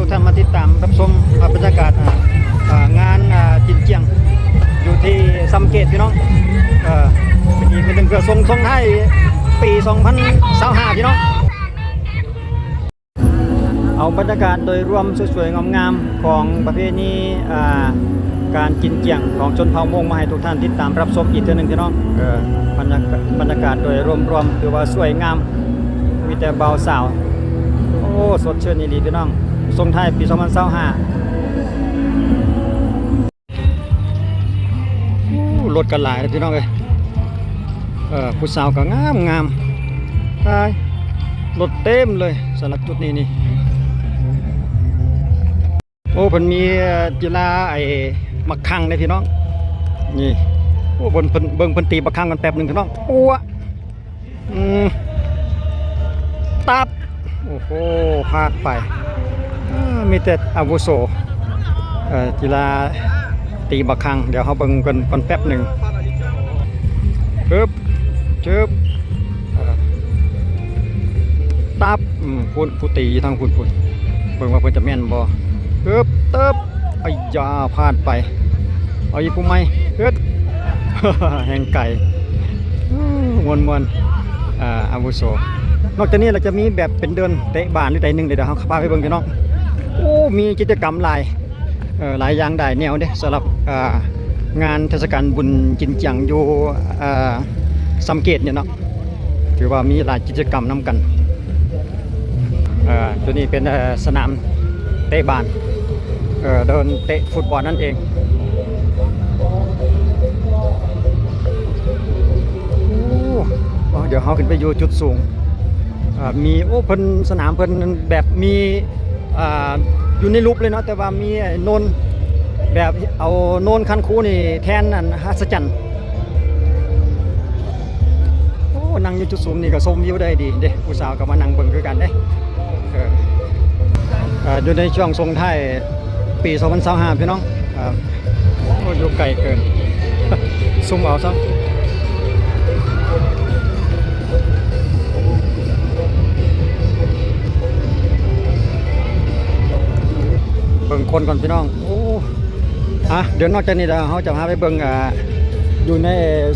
ທ່ານມາຕິດຕາມຮັບຊົມ ອ່າ ບັນຍາກາດ ອ່າ ອ່າ ງານ ອ່າ ກິນຈຽງ ຢູ່ທີ່ຊຳເກດ ພີ່ນ້ອງ. ເອີ ເປັນອີກເທື່ອໜຶ່ງເພື່ອສົ່ງ ສົ່ງທ້າຍປີສອງພັນຊາວຫ້າ ພີ່ນ້ອງ. ເອົາບັນຍາກາດໂດຍລວມສວຍໆງາມໆຂອງປະເພນີ ອ່າ ການກິນຈຽງຂອງຊົນເຜົ່າມົ້ງມາໃຫ້ທຸກທ່ານຕິດຕາມຮັບຊົມອີກເທື່ອໜຶ່ງ ພີ່ນ້ອງ. ເອີ ບັນຍາກາດ ບັນຍາກາດໂດຍລວມໆ ຖືວ່າສວຍງາມ ມີແຕ່ບ່າວສາວ. ໂອ້ ສົດຊື່ນອີ່ຫຼີ ພີ່ນ້ອງ, ສົ່ງທ້າຍປີສອງພັນຊາວຫ້າ. ໂອ້ ລົດກໍຫຼາຍເດ້ ພີ່ນ້ອງເອີຍ. ເອີ ຜູ້ສາວກໍງາມໆ ຕາຍ ລົດເຕັມເລີຍສຳລັບຈຸດນີ້ນີ້. ໂອ້ ເພິ່ນມີ ເອີ ກິລາໄອ້ໝາກຄັງເດ້ ພີ່ນ້ອງ. ນີ້ ໂອ້ ເບິ່ງເພິ່ນ ເບິ່ງເພິ່ນຕີໝາກຄັງກັນແປັບໜຶ່ງ ພີ່ນ້ອງ. ປົວ ອືມ ຕັບ ໂອ້ໂຫ ພາດໄປ. ເອີ ມີແຕ່ອາວຸໂສ ເອີ ກິລາຕີໝາກຄັງ. ດຽວເຮົາເບິ່ງເພິ່ນກ່ອນແປັບໜຶ່ງ. ປຶບ ຈຶບ ເອີ ຕັບ ອືມ ພຸ້ນ ຜູ້ຕີຢູ່ທາງພຸ້ນ ພຸ້ນ ເບິ່ງວ່າເພິ່ນຈະແມ່ນບໍ່. ປຶບ ເຕີບ ໄອ້ຢາ ພາດໄປ. ເອົາອີກຜູ້ໃໝ່ ເຮັດ ແຮ່ງໄກ ມ່ວນໆ ອາ ອາວຸໂສ. ນອກຈາກນີ້ລະຈະມີແບບເປັນເດີ່ນເຕະບານຢູ່ໃດໜຶ່ງ ດຽວເຮົາພາໄປເບິ່ງ ພີ່ນ້ອງ. ໂອ້ ມີກິດຈະກຳຫຼາຍ ເອີ ຫຼາຍຢ່າງຫຼາຍແນວເດ້ ສຳລັບ ເອີ ງານເທດສະການບຸນກິນຈຽງຢູ່ ເອີ ຊຳເກດນີ້ເນາະ. ຖືວ່າມີຫຼາຍກິດຈະກຳນຳກັນ. ເອີ ໂຕນີ້ເປັນ ເອີ ສະໜາມເຕະບານ ເອີ ເດີ່ນເຕະຟຸດບອນນັ້ນເອງ. ໂອ້ ດຽວເຮົາຂຶ້ນໄປຢູ່ຈຸດສູງ. ເອີ ມີ ໂອ້ ເພິ່ນ ສະໜາມເພິ່ນແບບມີ ອ່າ ຢູ່ໃນຫຼຸບເລີຍເນາະ, ແຕ່ວ່າມີໂນນ ແບບເອົາໂນນຄັນຄູນີ້ແທນອັນຮັດສະຈັນ. ໂອ້ ນັ່ງຢູ່ຈຸດສູງນີ້ກໍຊົມວິວໄດ້ດີເດ້, ຜູ້ສາວກໍມານັ່ງເບິ່ງຄືກັນເດ້. ເອີ ເອີ ຢູ່ໃນຊ່ວງສົ່ງທ້າຍປີສອງພັນຊາວຫ້າ ພີ່ນ້ອງ. ໂອ້ ຢູ່ໄກເກີນ ຊູມເອົາຊະ. ເບິ່ງຄົນກ່ອນ ພີ່ນ້ອງ. ໂອ້ ອ່ະ ດຽວນອກຈາກນີ້ແລ້ວ ເຮົາຈະພາໄປເບິ່ງ ອ່າ ຢູ່ໃນ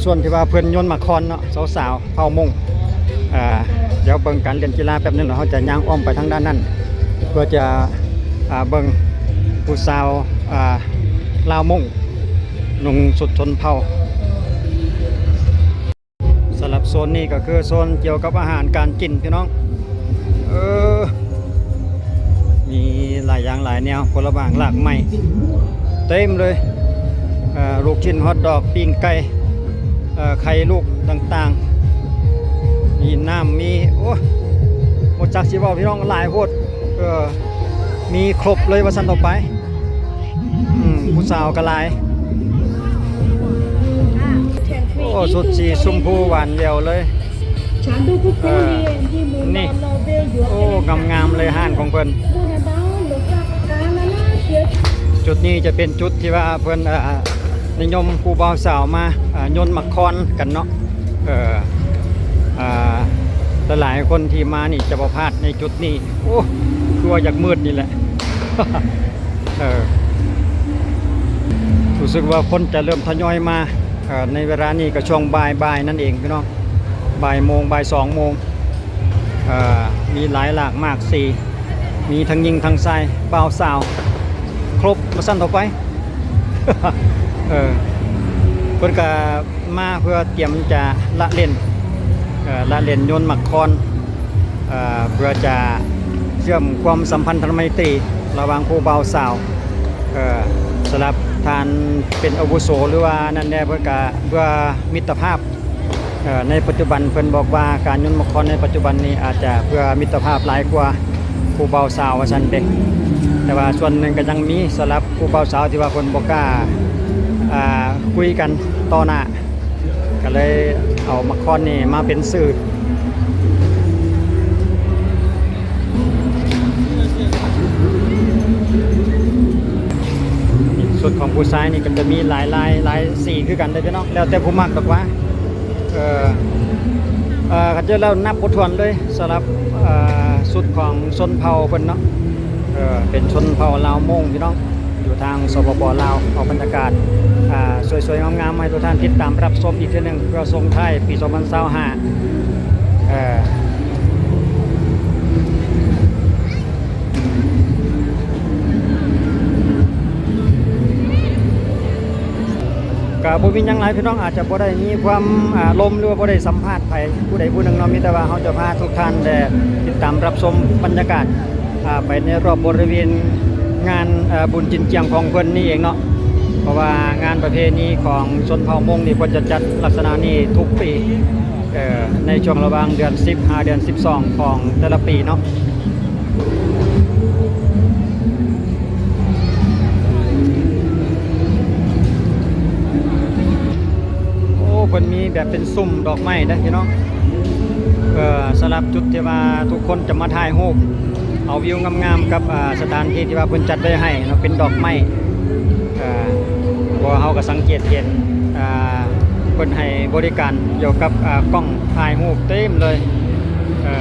ສ່ວນທີ່ວ່າເພິ່ນໂຍນໝາກຄອນເນາະ ສາວໆ ເຜົ່າມົ້ງ. ອ່າ ດຽວເບິ່ງການຫຼິ້ນກິລາແປັບໜຶ່ງ ແລ້ວເຮົາຈະຍ່າງອ້ອມໄປທາງດ້ານນັ້ນ ເພື່ອຈະ ອ່າ ເບິ່ງຜູ້ສາວ ອ່າ ລາວມົ້ງນຸ່ງຊຸດຊົນເຜົ່າ. ສຳລັບໂຊນນີ້ກໍຄືໂຊນກ່ຽວກັບອາຫານການກິນ ພີ່ນ້ອງ. ເອີ ມີຫຼາຍຢ່າງຫຼາຍແນວ ຜົນລະໝາກລາກໄມ້ເຕັມເລີຍ. ເອີ ລູກຊິ້ນ ຮອດດອກ ປີ້ງໄກ່ ເອີ ໄຂ່ລູກຕ່າງໆ ມີນ້ຳ ມີ ໂອ້ ບໍ່ຈັກຊິເວົ້າ ພີ່ນ້ອງ, ຫຼາຍໂພດ. ເອີ ມີຄົບເລີຍວ່າຊັ້ນເຖາະໄປ. ອືມ ຜູ້ສາວກໍຫຼາຍ. ໂອ້ ຊຸດສີຊົມພູຫວານແຫວວເລີຍ. ເອີ ນີ້ ໂອ້ ງາມໆເລີຍຮ້ານຂອງເພິ່ນ. ຈຸດນີ້ຈະເປັນຈຸດທີ່ວ່າເພິ່ນ ເອີ ນິຍົມຄູ່ບ່າວສາວມາ ເອີ ໂຍນໝາກຄອນກັນເນາະ. ເອີ ອ່າ ຫຼາຍໆຄົນທີ່ມານີ້ຈະບໍ່ພາດໃນຈຸດນີ້. ໂອ້ ຄືວ່າຢາກມືດນີ້ແຫຼະ. ເອີ ຮູ້ສຶກວ່າຄົນຈະເລີ່ມທະຍອຍມາ ເອີ ໃນເວລານີ້ກໍຊ່ວງບ່າຍໆນັ້ນເອງ ພີ່ນ້ອງ, ບ່າຍໂມງ ບ່າຍສອງໂມງ. ເອີ ມີຫຼາຍຫຼາກໝາກສີ ມີທັງຍິງທັງຊາຍ ບ່າວສາວ ຄົບວ່າຊັ້ນເຖາະໄປ. ເອີ ເພິ່ນກະມາເພື່ອຕຽມຈະລະເລ່ນ ເອີ ລະເລ່ນໂຍນໝາກຄອນ ເອີ ເພື່ອຈະເຊື່ອມຄວາມສຳພັນທາງໄມຕີລະຫວ່າງຄູ່ບ່າວສາວ. ເອີ ສຳລັບທ່ານເປັນອາວຸໂສ ຫຼືວ່ານັ້ນແດ່ ເພິ່ນກະເພື່ອມິດຕະພາບ. ເອີ ໃນປັດຈຸບັນເພິ່ນບອກວ່າ ການໂຍນໝາກຄອນໃນປັດຈຸບັນນີ້ອາດຈະເພື່ອມິດຕະພາບຫຼາຍກວ່າຄູ່ບ່າວສາວວ່າຊັ້ນເດ້. ແຕ່ວ່າສ່ວນໜຶ່ງກໍຍັງມີສຳລັບຄູ່ບ່າວສາວທີ່ວ່າເພິ່ນບໍ່ກ້າ ອ່າ ຄຸຍກັນຕໍ່ໜ້າ ກໍເລີຍເອົາໝາກຄອນນີ້ມາເປັນສື່. ຊຸດຂອງຜູ້ຊາຍນີ້ກໍຈະມີຫຼາຍລາຍ ຫຼາຍສີຄືກັນເດ້ພີ່ນ້ອງ, ແລ້ວແຕ່ຜູ້ມັກດອກວ່າ. ເອີ ເອີ ຄັນເຈົ້າເວົ້ານັບບໍ່ຖ້ວນເລີຍ ສຳລັບ ເອີ ຊຸດຂອງຊົນເຜົ່າເພິ່ນເນາະ. ເອີ ເປັນຊົນເຜົ່າລາວມົ້ງພີ່ນ້ອງ ຢູ່ທາງ ສປປ ລາວ. ເອົາບັນຍາກາດ ອ່າ ສວຍໆງາມໆ ໃຫ້ທຸກທ່ານຕິດຕາມຮັບຊົມອີກເທື່ອໜຶ່ງ ເພື່ອສົ່ງທ້າຍປີສອງພັນຊາວຫ້າ. ເອີ ກະບໍ່ມີຫຍັງຫຼາຍພີ່ນ້ອງ ອາດຈະບໍ່ໄດ້ມີຄວາມ ອາ ລົມ ຫຼືວ່າບໍ່ໄດ້ສຳພາດໃຜຜູ້ໃດຜູ້ໜຶ່ງເນາະ ມີແຕ່ວ່າເຮົາຈະພາທຸກທ່ານແລະຕິດຕາມຮັບຊົມບັນຍາກາດ ອາ ໄປໃນຮອບບໍລິເວນງານ ອາ ບຸນຈິນຈຽງຂອງເພິ່ນນີ້ເອງເນາະ. ເພາະວ່າງານປະເພນີຂອງຊົນເຜົ່າມົ້ງນີ້ ເພິ່ນຈະຈັດລັກສະນະນີ້ທຸກປີ ເອີ ໃນຊ່ວງລະຫວ່າງເດືອນສິບຫາເດືອນສິບສອງຂອງແຕ່ລະປີເນາະ. ໂອ້ ເພິ່ນມີແບບເປັນຊຸ່ມດອກໄມ້ເດ້ພີ່ນ້ອງ ເອີ ສຳລັບຈຸດທີ່ວ່າທຸກຄົນຈະມາຖ່າຍຮູບ ເອົາວິວງາມໆກັບ ອາ ສະຖານທີ່ທີ່ວ່າເພິ່ນຈັດໄວ້ໃຫ້ເນາະ ເປັນດອກໄມ້ ເອີ ເພາະວ່າເຮົາກໍສັງເກດເຫັນ ອາ ເພິ່ນໃຫ້ບໍລິການກ່ຽວກັບ ອາ ກ້ອງຖ່າຍຮູບເຕັມເລີຍ ເອີ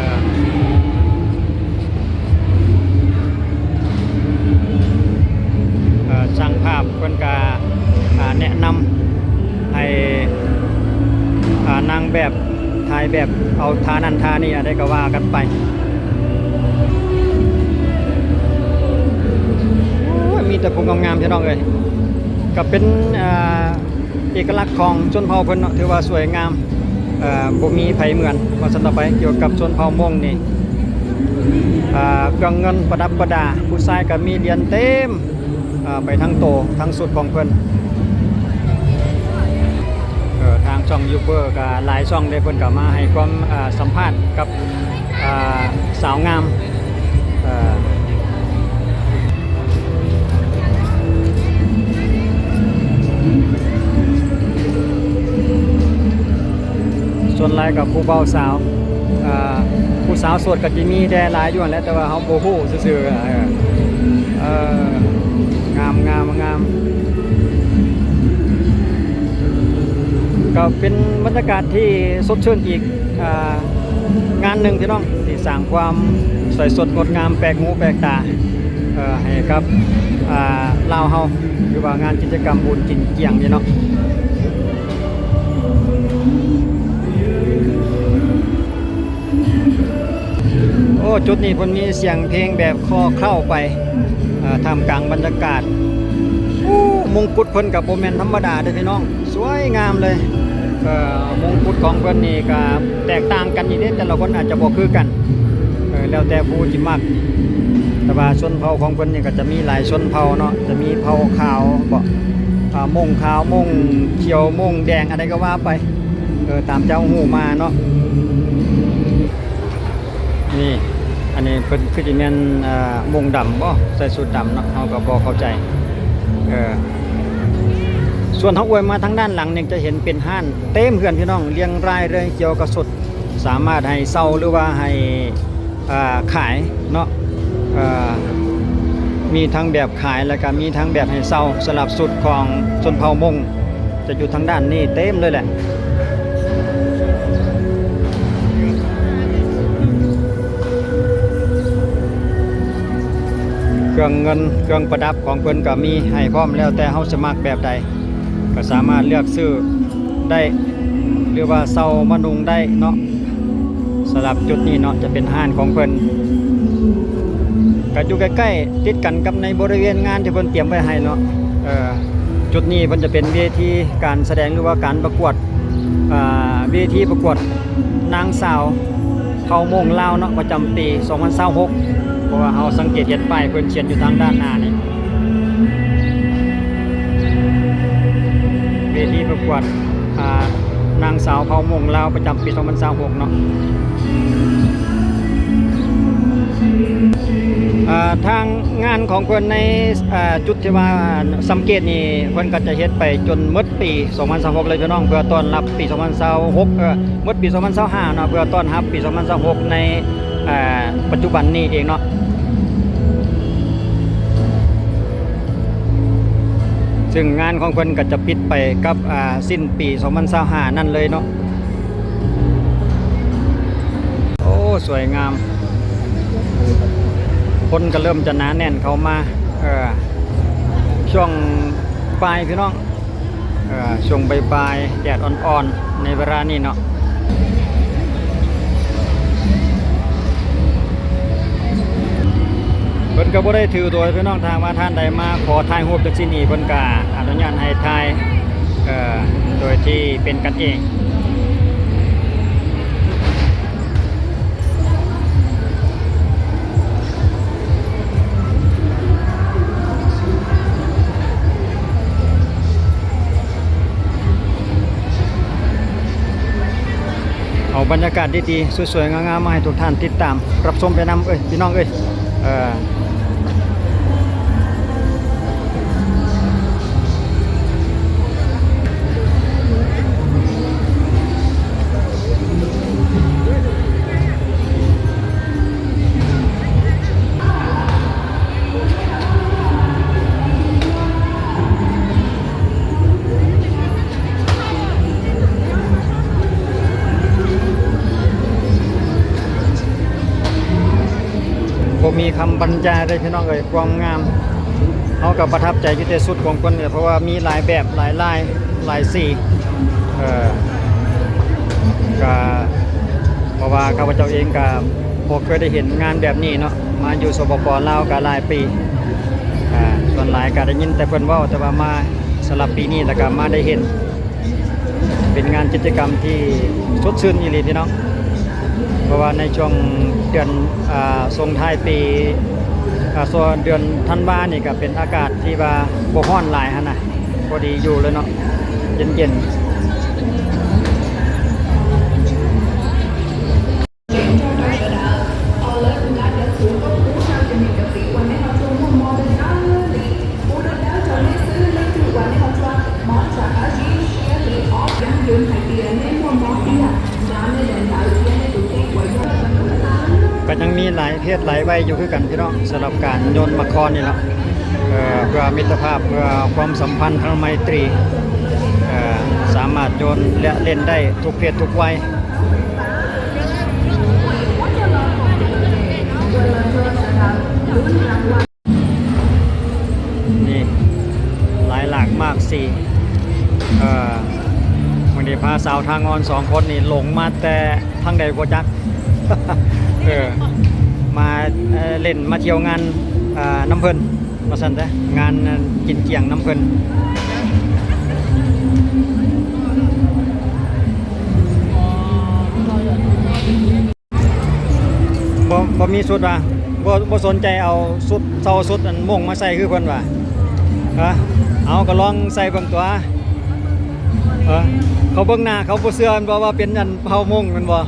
ເອີ ຊ່າງພາບເພິ່ນກະ ອາ ແນະນຳໃຫ້ ອາ ນາງແບບຖ່າຍແບບ ເອົາທ່ານັ້ນທ່ານີ້ ອັນໃດກໍວ່າກັນໄປ. ໂອ້ຍ ມີແຕ່ຜູ້ງາມໆ ພີ່ນ້ອງເອີຍ ກໍເປັນ ອາ ເອກະລັກຂອງຊົນເຜົ່າເພິ່ນເນາະ ຖືວ່າສວຍງາມ ເອີ ບໍ່ມີໃຜເໝືອນ ວ່າຊັ້ນຕໍ່ໄປ ກ່ຽວກັບຊົນເຜົ່າມົ້ງນີ້ ເອີ ເຄື່ອງເງິນປະດັບປະດາ ຜູ້ຊາຍກໍມີຫຼຽນເຕັມ ເອີ ໄປທັງໂຕ ທັງຊຸດຂອງເພິ່ນ ເອີ ທາງຊ່ອງຢູທູບເບີກໍຫຼາຍຊ່ອງເດ້ ເພິ່ນກໍມາໃຫ້ຄວາມ ເອີ ສຳພາດກັບ ອາ ສາວງາມ ເອີ ສ່ວນຫຼາຍກໍຜູ້ບ່າວສາວ ອາ ຜູ້ສາວໂສດກໍຈະມີແດ່ຫຼາຍຢູ່ຫັ້ນແຫຼະ ແຕ່ວ່າເຮົາບໍ່ຮູ້ຊື່ໆ ເອີ ເອີ ງາມໆ ງາມ. ກໍເປັນບັນຍາກາດທີ່ສົດຊື່ນອີກ ອ່າ ງານໜຶ່ງພີ່ນ້ອງ ທີ່ສ້າງຄວາມສວຍສົດງົດງາມ ແປກຫູແປກຕາ ເອີ ໃຫ້ກັບ ອ່າ ລາວເຮົາ ຫຼືວ່າງານກິດຈະກຳບຸນຈິນຈຽງນີ້ເນາະ. ໂອ້ ຈຸດນີ້ເພິ່ນມີສຽງເພງແບບຄໍເຄົ້າໄປ ເອີ ທ່າມກາງບັນຍາກາດ. ໂອ້ ມົງກຸດເພິ່ນກໍບໍ່ແມ່ນທຳມະດາເດ້ພີ່ນ້ອງ ສວຍງາມເລີຍ. ເອີ ມົງກຸດຂອງເພິ່ນນີ້ກໍແຕກຕ່າງກັນອີກເດ້ ແຕ່ລະຄົນອາດຈະບໍ່ຄືກັນ ເອີ ແລ້ວແຕ່ຜູ້ຊິມັກ. ແຕ່ວ່າຊົນເຜົ່າຂອງເພິ່ນນີ້ກໍຈະມີຫຼາຍຊົນເຜົ່າເນາະ ຈະມີເຜົ່າຂາວບໍ ອ່າ ມົ້ງຂາວ ມົ້ງຂຽວ ມົ້ງແດງ ອັນໃດກໍວ່າໄປ ເອີ ຕາມເຈົ້າຮູ້ມາເນາະ. ນີ້ ອັນນີ້ເພິ່ນຄືຊິແມ່ນ ອ່າ ມົ້ງດຳບໍ ໃສ່ຊຸດດຳເນາະ ເຮົາກໍບໍ່ເຂົ້າໃຈ. ເອີ ສ່ວນເຮົາອວຍມາທາງດ້ານຫຼັງນີ້ ຈະເຫັນເປັນຮ້ານເຕັມເຮືອນພີ່ນ້ອງ ລຽງລາຍເລີຍ ກ່ຽວກັບຊຸດ ສາມາດໃຫ້ເຊົ່າ ຫຼືວ່າໃຫ້ ອ່າ ຂາຍເນາະ. ເອີ ມີທັງແບບຂາຍ ແລ້ວກໍມີທັງແບບໃຫ້ເຊົ່າ ສຳລັບຊຸດຂອງຊົນເຜົ່າມົ້ງ ຈະຢູ່ທາງດ້ານນີ້ເຕັມເລີຍແຫຼະ. ເຄື່ອງເງິນເຄື່ອງປະດັບຂອງເພິ່ນກໍມີໃຫ້ພ້ອມ ແລ້ວແຕ່ເຮົາສະໝັກແບບໃດ ກໍສາມາດເລືອກຊື້ໄດ້ ຫຼືວ່າເຊົ່າມານຸ່ງໄດ້ເນາະ. ສຳລັບຈຸດນີ້ເນາະ ຈະເປັນຮ້ານຂອງເພິ່ນ ກໍຢູ່ໃກ້ໆ ຕິດກັນກັບໃນບໍລິເວນງານທີ່ເພິ່ນຕຽມໄວ້ໃຫ້ເນາະ. ເອີ ຈຸດນີ້ເພິ່ນຈະເປັນເວທີການສະແດງ ຫຼືວ່າການປະກວດ ອ່າ ເວທີປະກວດນາງສາວເຜົ່າມົ້ງລາວເນາະ ປະຈຳປີສອງພັນຊາວຫົກ ເພາະວ່າເຮົາສັງເກດເຫັນປ້າຍເພິ່ນຂຽນຢູ່ທາງດ້ານໜ້ານີ້ ເວທີປະກວດ ອ່າ ນາງສາວເຜົ່າມົ້ງລາວປະຈຳປີສອງພັນຊາວຫົກເນາະ. ອ່າ ທາງງານຂອງເພິ່ນໃນ ອ່າ ຈຸດທີ່ວ່າສັງເກດນີ້ ເພິ່ນກໍຈະເຮັດໄປຈົນໝົດປີສອງພັນຊາວຫົກເລີຍພີ່ນ້ອງ ເພື່ອຕ້ອນຮັບປີສອງພັນຊາວຫົກ ເອີ ໝົດປີສອງພັນຊາວຫ້າເນາະ ເພື່ອຕ້ອນຮັບປີສອງພັນຊາວຫົກໃນ ອ່າ ປັດຈຸບັນນີ້ເອງເນາະ. ຊຶ່ງງານຂອງເພິ່ນກໍຈະປິດໄປກັບ ອ່າ ສິ້ນປີສອງພັນຊາວຫ້ານັ້ນເລີຍເນາະ. ໂອ້ ສວຍງາມ. ຄົນກໍເລີ່ມຈະໜາແໜ້ນເຂົ້າມາ ເອີ ຊ່ວງບ່າຍພີ່ນ້ອງ ເອີ ຊ່ວງບ່າຍໆ ແດດອ່ອນໆ ໃນເວລານີ້ເນາະ. ເພິ່ນກໍບໍ່ໄດ້ຖືໂດຍພີ່ນ້ອງ ຖ້າວ່າທ່ານໃດມາຂໍຖ່າຍຮູບຈັ່ງຊີ້ນີ້ ເພິ່ນກໍອະນຸຍາດໃຫ້ຖ່າຍ ເອີ ໂດຍທີ່ເປັນກັນເອງ. ເອົາບັນຍາກາດດີໆ ສວຍໆ ງາມໆ ມາໃຫ້ທຸກທ່ານຕິດຕາມ ຮັບຊົມໄປນຳເອີຍ ພີ່ນ້ອງເອີຍ ເອີ. ບໍ່ມີຄຳບັນຍາຍເລີຍພີ່ນ້ອງເອີຍ ຄວາມງາມ. ເຮົາກໍປະທັບໃຈຢູ່ແຕ່ຊຸດຂອງເພິ່ນນີ້ ເພາະວ່າມີຫຼາຍແບບ ຫຼາຍລາຍ ຫຼາຍສີ ເອີ ກະ ເພາະວ່າຂ້າພະເຈົ້າເອງກະບໍ່ເຄີຍໄດ້ເຫັນງານແບບນີ້ເນາະ ມາຢູ່ ສປປ ລາວ ກະຫຼາຍປີ ອາ ສ່ວນຫຼາຍກະໄດ້ຍິນແຕ່ເພິ່ນເວົ້າ ແຕ່ວ່າມາສຳລັບປີນີ້ ແລ້ວກະມາໄດ້ເຫັນ ເປັນງານກິດຈະກຳທີ່ສົດຊື່ນອີ່ຫຼີພີ່ນ້ອງ ເພາະວ່າໃນຊ່ວງເດືອນ ອາ ສົ່ງທ້າຍປີ ອາ ຊ່ວງເດືອນທັນວານີ້ກະເປັນອາກາດທີ່ວ່າບໍ່ຮ້ອນຫຼາຍຫັ້ນນະ ພໍດີຢູ່ເລີຍເນາະ ເຢັນໆ. ກໍຍັງມີຫຼາຍເພດຫຼາຍໄວຢູ່ຄືກັນພີ່ນ້ອງ ສຳລັບການໂຍນໝາກຄອນນີ້ເນາະ ເພື່ອມິດຕະພາບ ເພື່ອຄວາມສຳພັນທາງໄມຕີ ສາມາດໂຍນ ແລະ ຫຼິ້ນໄດ້ທຸກເພດທຸກໄວ. ນີ້ ຫຼາຍຫຼາກມາກສີ ເອີ ມື້ນີ້ພາສາວທ່າງ່ອນສອງຄົນນີ້ຫຼົງມາແຕ່ທາງໃດບໍ່ຈັກ ເອີ ມາ ເອີ ຫຼິ້ນມາທ່ຽວງານ ອາ ນຳເພິ່ນວ່າຊັ້ນຊະ ງານກິນກ້ຽງນຳເພິ່ນ. ບໍ່ ບໍ່ມີຊຸດວ່າ ບໍ່ ບໍ່ສົນໃຈເອົາຊຸດ ເຊົ່າຊຸດອັນມົ້ງມາໃສ່ຄືເພິ່ນວ່າ ຮະ ເອົາ ກໍລອງໃສ່ເບິ່ງຕົວະ ເອີ ເຂົາເບິ່ງໜ້າເຂົາບໍ່ເຊື່ອແມ່ນບໍ່ວ່າເປັນອັນເຜົ່າມົ້ງແມ່ນບໍ່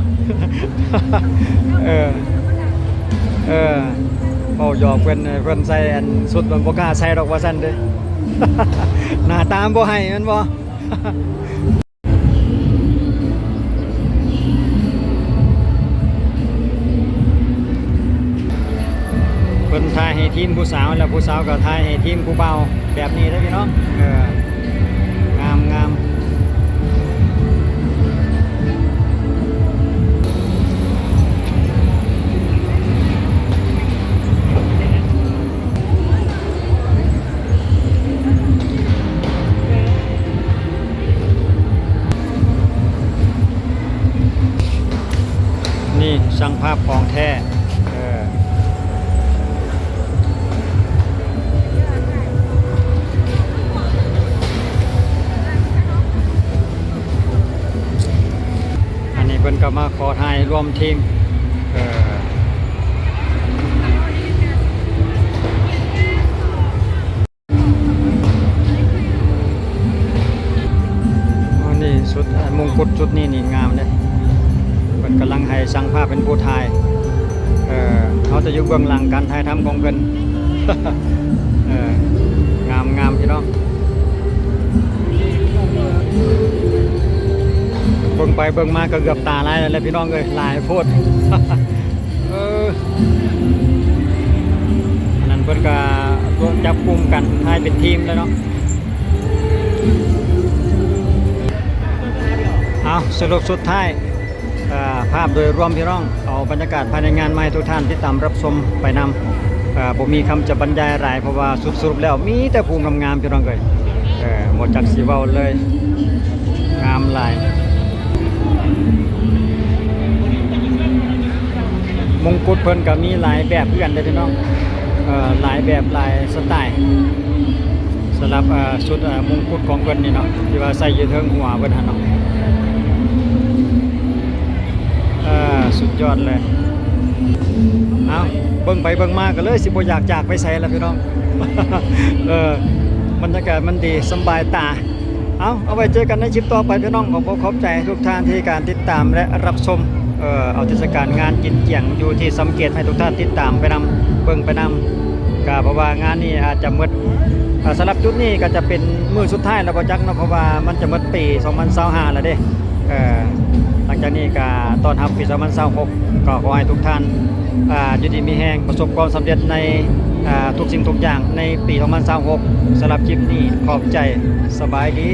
ເອີ ເອີ ເວົ້າຫຍອກເພິ່ນ ເພິ່ນໃສ່ອັນຊຸດມັນບໍ່ກ້າໃສ່ດອກວ່າຊັ້ນເດ້ ໜ້າຕາມັນບໍ່ໃຫ້ແມ່ນບໍ່. ເພິ່ນຖ່າຍໃຫ້ທີມຜູ້ສາວ ແລ້ວຜູ້ສາວກໍຖ່າຍໃຫ້ທີມຜູ້ບ່າວ ແບບນີ້ເດີພີ່ນ້ອງ ເອີ ງາມໆ. ນີ້ຊ່າງພາບຂອງແທ້ ເອີ ອັນນີ້ເພິ່ນກໍມາຂໍຖ່າຍລວມທີມ ເອີ ອັນນີ້ຊຸດ ອ່າ ມົງກຸດຊຸດນີ້ນີ້ງາມເດ້ ເພິ່ນກຳລັງໃຫ້ຊ່າງພາບເປັນຜູ້ຖ່າຍ ເອີ ເຮົາຈະຢູ່ເບື້ອງຫຼັງການຖ່າຍທຳຂອງເພິ່ນ ເອີ ງາມໆ ພີ່ນ້ອງ ເບິ່ງໄປເບິ່ງມາກໍເກືອບຕາລາຍແລ້ວແຫຼະ ພີ່ນ້ອງເອີຍ ຫຼາຍໂພດ. ເອີ ອັນນັ້ນເພິ່ນກະລວມຈັບກຸ່ມກັນຖ່າຍເປັນທີມແລ້ວເນາະ ເອົາ ສະຫຼຸບສຸດທ້າຍ ເອີ ພາບໂດຍລວມພີ່ນ້ອງ ເອົາບັນຍາກາດພາຍໃນງານມາໃຫ້ທຸກທ່ານຕິດຕາມຮັບຊົມໄປນຳ. ອ່າ ບໍ່ມີຄຳຈະບັນຍາຍຫຼາຍ ເພາະວ່າສະຫຼຸບແລ້ວມີແຕ່ຜູ້ງາມໆ ພີ່ນ້ອງເອີຍ. ເອີ ບໍ່ຈັກຊິເວົ້າເລີຍ ງາມຫຼາຍ. ມົງກຸດເພິ່ນກໍມີຫຼາຍແບບຄືກັນເດ້ພີ່ນ້ອງ ເອີ ຫຼາຍແບບຫຼາຍສະໄຕ ສຳລັບ ເອີ ຊຸດ ເອີ ມົງກຸດຂອງເພິ່ນນີ້ເນາະ ທີ່ວ່າໃສ່ຢູ່ເທິງຫົວເພິ່ນຫັ້ນເນາະ. ເອີ ສຸດຍອດເລີຍ. ເອົ້າ ເບິ່ງໄປເບິ່ງມາກໍເລີຍຊິບໍ່ຢາກຈາກໄປໃສລະພີ່ນ້ອງ. ເອີ ບັນຍາກາດມັນດີ ສຳບາຍຕາ. ເອົາ ເອົາໄວ້ເຈີກັນໃນຄລິບຕໍ່ໄປພີ່ນ້ອງ. ຂໍຂອບໃຈທຸກທ່ານທີ່ການຕິດຕາມ ແລະ ຮັບຊົມ. ເອີ ເອົາເທດສະການງານກິນຈຽງຢູ່ທີ່ສຳເກດ ໃຫ້ທຸກທ່ານຕິດຕາມໄປນຳ ເບິ່ງໄປນຳ. ກະເພາະວ່າງານນີ້ອາດຈະໝົດ ເອີ ສຳລັບຈຸດນີ້ກໍຈະເປັນມື້ສຸດທ້າຍແລ້ວບໍ່ຈັກເນາະ ເພາະວ່າມັນຈະໝົດປີສອງພັນຊາວຫ້າແລ້ວເດ້. ເອີ ຫຼັງຈາກນີ້ກໍຕ້ອນຮັບປີສອງພັນຊາວຫົກ ກໍຂໍໃຫ້ທຸກທ່ານ ອ່າ ຢູ່ດີມີແຮງ ປະສົບຄວາມສຳເລັດໃນ ອ່າ ທຸກສິ່ງທຸກຢ່າງໃນປີສອງພັນຊາວຫົກ. ສຳລັບຄລິບນີ້ຂອບໃຈ ສະບາຍດີ.